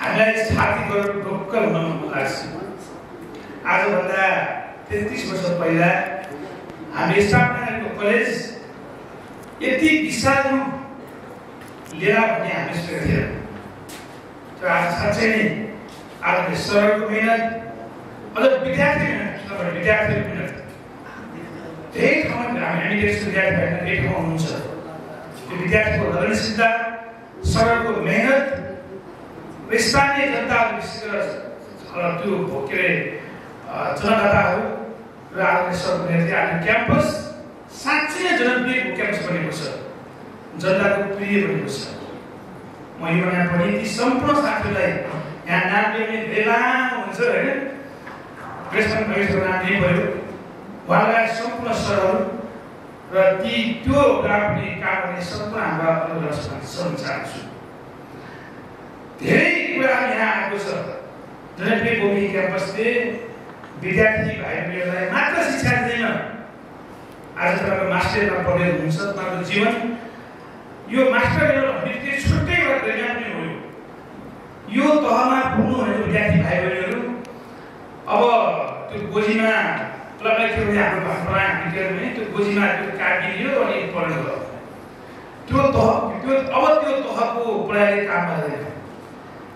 हामीलाई छाती गरेर ढोक्क हुन मन लाग्छ। आजभन्दा 33 वर्ष पहिला हामी स्थापना गरेको कलेज यति विशाल रूप लिएर पनि हामी सोचेको थियौँ। तर आज साँच्चै नै आज सरको मेहनत अझ विद्यार्थीहरू मेहनत धेरै ठाउँमा हामी देशको विद्यार्थीहरू एक ठाउँमा हुनुहुन्छ। त्यो विद्यार्थीको लगनशीलता, सरको मेहनत, स्थानीय जनताहरू विशेष गरेर त्यो के अरे जनताहरू र आज सरको मेहनत आज क्याम्पस साँच्चै नै जनप्रिय क्याम्पस बनेको छ, जनताको प्रिय बनेको छ। म यो यहाँ पनि ती सम्पूर्ण साथीहरूलाई यहाँ नाम लिने बेला हुन्छ होइन, ग्रेसमान भाइको नाम लिनु पऱ्यो, उहाँलाई सम्पूर्ण सरहरू र त्यो पनि काम गर्ने सम्पूर्ण हाम्रा अनुरोध चाहन्छु। धेरै कुराहरू यहाँ आएको छ। जनप्रिय गोमी क्याम्पसले विद्यार्थी भाइ बहिनीहरूलाई मात्र शिक्षा दिँदैन। आज तपाईँको मास्टर लेभलमा पढेर हुनुहुन्छ, तपाईँको जीवन यो मास्टर लेभल भन्ने छुट्टै एउटा पनि हो। यो तहमा पुग्नु भनेको विद्यार्थी भाइ बहिनीहरू अब त्यो गोजीमा प्लगलाई के भने हाम्रो भाषामा विद्यार्थी भने त्यो गोजीमा त्यो काटिदियो अनि पढ्नु भयो। त्यो तहको पढाइले काम गर्दैन।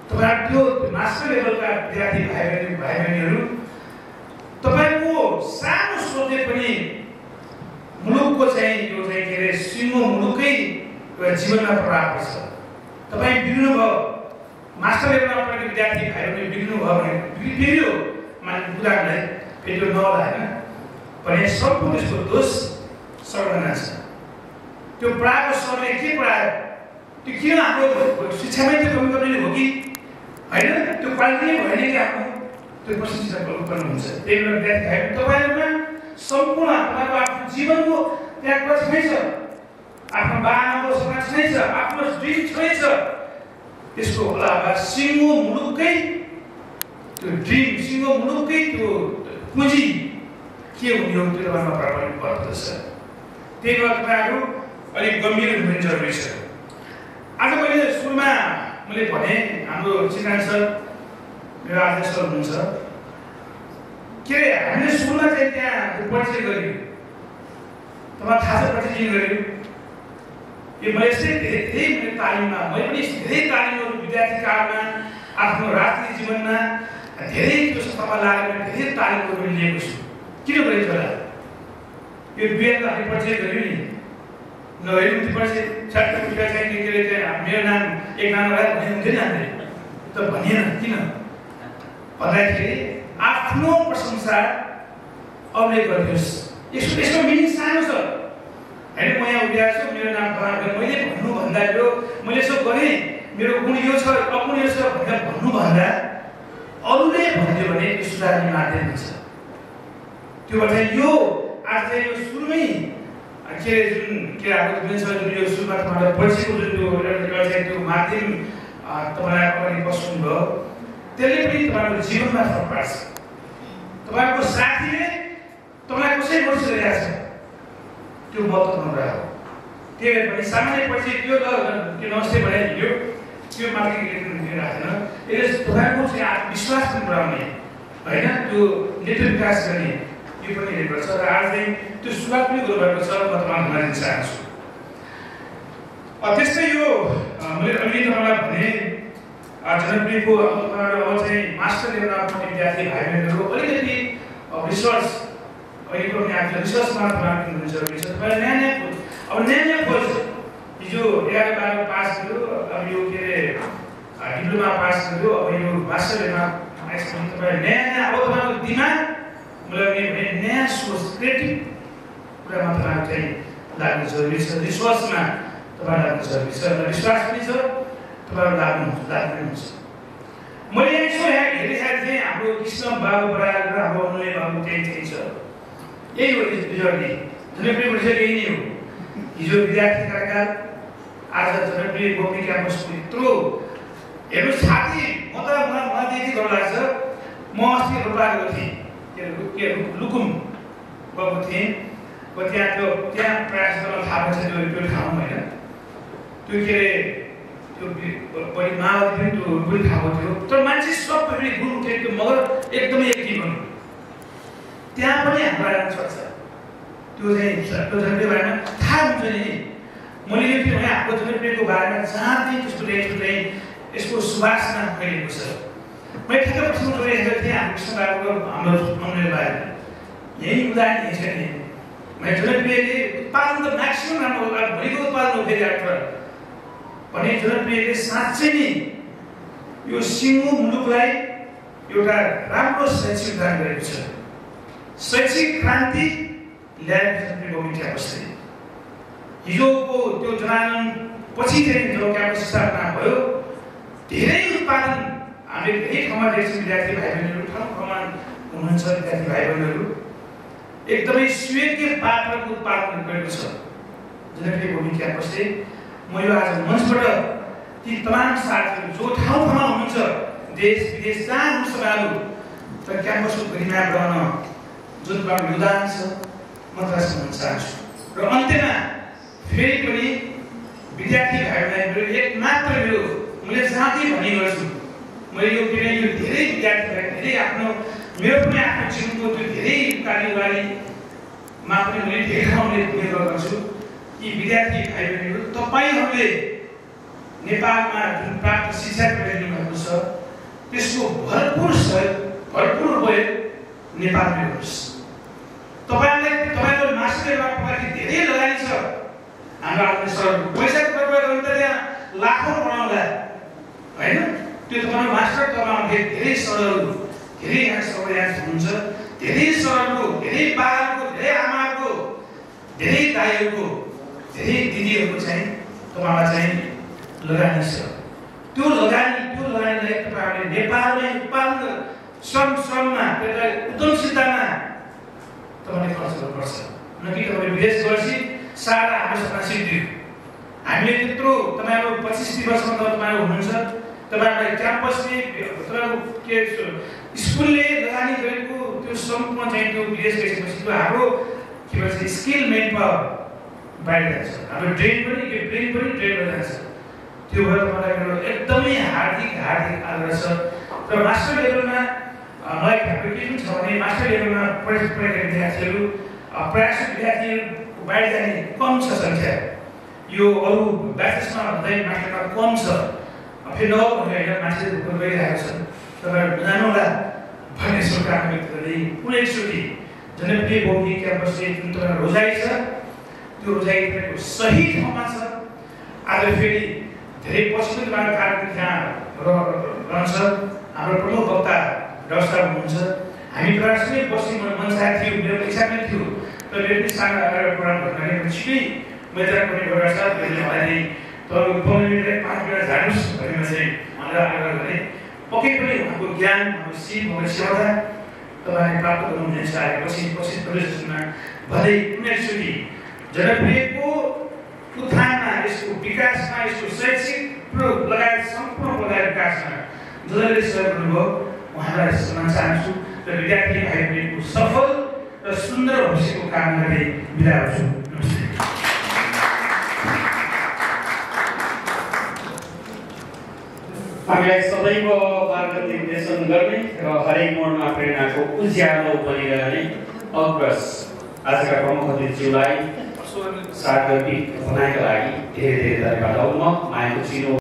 तपाईँहरू त्यो मास्टर लेभलका विद्यार्थी भाइ बहिनीहरू तपाईँको सानो सोचले पनि मुलुकको चाहिँ यो चाहिँ के अरे सिङ्गो मुलुकै एउटा जीवनमा प्रभाव पर्छ। तपाईँ बिग्रिनु भयो, मास्टर लेभलमा पढेको विद्यार्थी भाइ बहिनी बिग्रिनु भयो भने बिग्रियो मान्छे बुझाहरूलाई फेरि त्यो नहोला होइन भने सम्पूर्ण त्यसको दोष सर्वना छ। त्यो पढाएको सरले के पढायो, त्यो किन हाम्रो शिक्षामै त्यो कमी गर्ने हो कि होइन, त्यो क्वालिटी नै भएन कि आफ्नो त्यो प्रश्न शिक्षा गर्नुहुन्छ। त्यही भएर विद्यार्थी भाइ तपाईँहरूमा सम्पूर्ण तपाईँको आफ्नो जीवनको त्यहाँ कति छ, आफ्नो बाबाको समाज नै छ, आफ्नो ड्रिम नै छ। त्यसको अलावा सिङ्गो मुलुककै त्यो ड्रिम, सिङ्गो मुलुककै त्यो पुँजी के हुने हो त्यो तपाईँमा प्रभाव पर्दछ। त्यही भएर तपाईँहरू अलिक गम्भीर हुनु जरुरी छ। आज मैले सुरुमा मैले भने हाम्रो चिकन सर मेरो आदेश सर हुनुहुन्छ के अरे हामीले सुरुमा चाहिँ त्यहाँ परिचय गर्यौँ। तपाईँ थाहा छ परिचय किन गर्यौँ? यो मैले यस्तै धेरै मैले तालिममा मैले पनि धेरै तालिमहरू विद्यार्थी कालमा आफ्नो राजनीतिक जीवनमा धेरै त्यो संस्थामा लागेर धेरै तालिमहरू मैले लिएको छु। किन गरेको होला यो बिहान हामीले परिचय गर्यौँ नि नभए त्यो परिचय छात्र विद्या चाहिँ के अरे त्यहाँ मेरो नाम एक नाम लगाएर भन्ने हुन्थ्यो नि हामीले त भनिएन। किन भन्दाखेरि आफ्नो प्रशंसा अरूले गरिदियोस्। यसको मिनिङ सानो छ होइन। म यहाँ उभिएको छु, मेरो नाम फलाना मैले भन्नुभन्दा यो मैले यसो गरेँ मेरो गुण यो छ अगुण यो छ भनेर भन्नुभन्दा अरूले भनिदियो भने त्यो सुधार्ने माध्यम हुन्छ। त्यो भएर यो आज चाहिँ यो सुरुमै के अरे जुन के हाम्रो जुन यो सुरुमा तपाईँलाई परिचयको जुन त्यो चाहिँ त्यो माध्यम तपाईँलाई अगाडि बस्नुभयो त्यसले पनि तपाईँको जीवनमा फरक पार्छ। तपाईँको साथीले तपाईँलाई कसरी परिचय गरिरहेको छ त्यो महत्त्वपूर्ण कुरा हो। त्यही भएर पनि सामान्य परिचय त्यो त्यो नमस्ते बनाइदियो त्यो मात्रै राख्दैन, यसले तपाईँको चाहिँ आत्मविश्वास पनि बढाउने होइन, त्यो नेतृत्व विकास गर्ने यो पनि हेरेको छ। र आज चाहिँ त्यो सुरुवात पनि गर्नुभएको छ। म तपाईँलाई भन्न चाहन्छु। त्यस्तै यो मैले अघि तपाईँलाई भने जनप्रियको अब चाहिँ मास्टर लेभलमा पढ्ने विद्यार्थी भाइ बहिनीहरू अलिकति रिसर्च अहिले पनि आफ्नो रिसर्चमा तपाईँहरू हुनु जरुरी छ। तपाईँले नयाँ खोज हिजो 11-12 पास गर्यो, अब यो के अरे डिप्लोमा पास गर्यो, अब यो मास्टर लेभलमा तपाईँले नयाँ अब तपाईँको दिमाग मलाई नयाँ सोच क्रिएटिभ कुरामा तपाईँहरू चाहिँ लाग्नु जरुरी छ। रिसर्चमा तपाईँ लाग्नु जरुरी छ र विश्वास पनि छ तपाईँहरू लाग्नुहुन्छ। मैले यसो यहाँ हेरिरहेको थिएँ हाम्रो कृष्ण बाबु बराल र हाम्रो अनुले बाबु त्यही छ। यही हो रिजल्टले जनप्रिय परिचय यही नै हो। हिजो विद्यार्थी कार्यकाल आज जनप्रिय गोमी क्याम्पसको यत्रो हेर्नु साथी मलाई त्यति गर्नु लाग्छ। म अस्ति रोपा गएको थिएँ लुकुम गएको थिएँ। त्यहाँ प्रयास गर्न थाहा छ त्यो ठाउँ होइन, त्यो के अरे त्यो बढी माओवादी पनि त्यो बुढी खाएको थियो तर मान्छे सबैले गुरु उठेको मगर एकदमै एक्टिभ हुनु त्यहाँ पनि हाम्रो आएर छ त्यो जनप्रिय बारेमा थाहा हुन्छ नि मैले यो फिल्म हाम्रो जनप्रियको बारेमा जहाँ पनि त्यस्तो लेखेको चाहिँ यसको सुवासना फैलिएको छ मैले ठिकै प्रश्न गरिरहेको थिएँ हाम्रो कृष्णबाबुको हाम्रो मन्दिर बारेमा यही उदाहरण यही छ नि मैले जनप्रियले उत्पादन त म्याक्सिमम राम्रो भोलिको उत्पादन हो फेरि आएर भने जनप्रियले साँच्चै नै यो सिङ्गो मुलुकलाई एउटा राम्रो शैक्षिक दान गरेको छ शैक्षिक क्रान्ति ल्याएर जनप्रियको क्याम्पसले हिजोको त्यो जनान पछि चाहिँ जो क्याम्पस स्थापना भयो धेरै उत्पादन हामीले धेरै ठाउँमा देख्छौँ विद्यार्थी भाइ बहिनीहरू ठाउँमा हुनुहुन्छ विद्यार्थी भाइ बहिनीहरू एकदमै स्वीकृत पात्रको उत्पादन गरेको छ जनप्रियको क्याम्पसले म यो आज मञ्चबाट ती तमाम साथीहरू जो ठाउँ ठाउँमा हुनुहुन्छ देश विदेश जहाँ हुनुहुन्छ उहाँहरू तर क्याम्पसको गरिमा बढाउन जुन प्रकारको योगदान छ म त्यसलाई भन्न चाहन्छु र अन्त्यमा फेरि पनि विद्यार्थी भाइ बहिनीहरू एक मात्र मैले जाति भन्ने गर्छु मैले यो धेरै विद्यार्थी भाइ धेरै आफ्नो मेरो पनि आफ्नो जीवनको त्यो धेरै कार्यवाहीमा पनि मैले धेरै ठाउँले पुगेको गर्छु यी विद्यार्थी भाइ बहिनीहरू तपाईँहरूले नेपालमा जुन प्राप्त शिक्षा पाइरहनु भएको छ त्यसको भरपुर सहयोग भरपुर उपयोग नेपालमै होस् तपाईँको मास्टरमा पछाडि धेरै लगानी छ हाम्रो आफ्नो सरहरू पैसा खर्च गर्नु त त्यहाँ लाखौँ बनाउँला होइन त्यो तपाईँको मास्टर तपाईँले धेरै सरहरू धेरै यहाँ सबै यहाँ हुनुहुन्छ धेरै सरहरूको धेरै बाबाको धेरै आमाको धेरै दाइहरूको धेरै दिदीहरूको चाहिँ तपाईँलाई चाहिँ लगानी छ त्यो लगानीलाई तपाईँहरूले नेपालमै उत्पादन श्रममा त्यसलाई उद्यमशीलतामा तपाईँले खर्च गर्नुपर्छ न कि तपाईँले विदेश गएपछि सारा हामीसँग सिद्धियो हामीले त्यत्रो तपाईँहरू 25-30 वर्षमा तपाईँहरू हुनुहुन्छ तपाईँहरूलाई क्याम्पसले तपाईँको के स्कुलले लगानी गरेको त्यो सम्पूर्ण चाहिँ त्यो विदेश गएपछि त्यो हाम्रो के भन्छ स्किल मेन पावर बाहिर जान्छ हाम्रो ब्रेन पनि जान्छ त्यो भएर मलाई मेरो एकदमै हार्दिक आग्रह छ र मास्टर लेभलमा मलाई हाम्रो के छ भने मास्टर लेभलमा पढेका विद्यार्थीहरू प्रयास विद्यार्थीहरू बाहिर जाने कम छ सङ्ख्या यो अरू ब्याचेसमा भन्दै मास्टरमा कम छ फेरि नभएर मान्छेहरू गइरहेको छ तपाईँहरू जानुहोला भन्ने शुभकामना व्यक्त गर्दै कुनै एकचोटि जनप्रिय बौद्धिक क्याम्पसले जुन तपाईँको रोजाइ छ त्यो रोजाइ तपाईँको सही ठाउँमा छ आज फेरि धेरै पछिल्लो कार्यक्रम त्यहाँ रहन्छ हाम्रो प्रमुख वक्ता व्यवस्था हुनुहुन्छ हामी प्रायः बस्ने मन चाहेको थियो मेरो इच्छा पनि थियो तर मेरो पनि सानो प्रोग्राम भन्दाखेरि छिटै मैले पनि व्यवस्था मलाई तपाईँको 15 मिनट 5 मिनट झार्नुहोस् भनेर चाहिँ मलाई आग्रह गरेँ पक्कै पनि उहाँको ज्ञान उहाँको सिप उहाँको सेवा तपाईँले प्राप्त गर्नुहुनेछ पछि प्रदेशमा भन्दै कुनै एकचोटि जनप्रियको उत्थानमा यसको विकासमा यसको शैक्षिक लगायत सम्पूर्ण प्रकार विकासमा जसले सहयोग गर्नुभयो उहाँलाई सम्मान चाहन्छु र विद्यार्थी भाइ बहिनीको सफल र सुन्दर भविष्यको कामना गर्दै बिदा हुन्छु नमस्ते हामीलाई सबैको मार्ग निर्देशन गर्ने र हरेक मोडमा प्रेरणाको उज्यालो बनिरहने अग्रज आजका प्रमुख अतिथिज्यूलाई सार्वजनिक बनाएका लागि धेरै धन्यवाद। म मायाको चिनो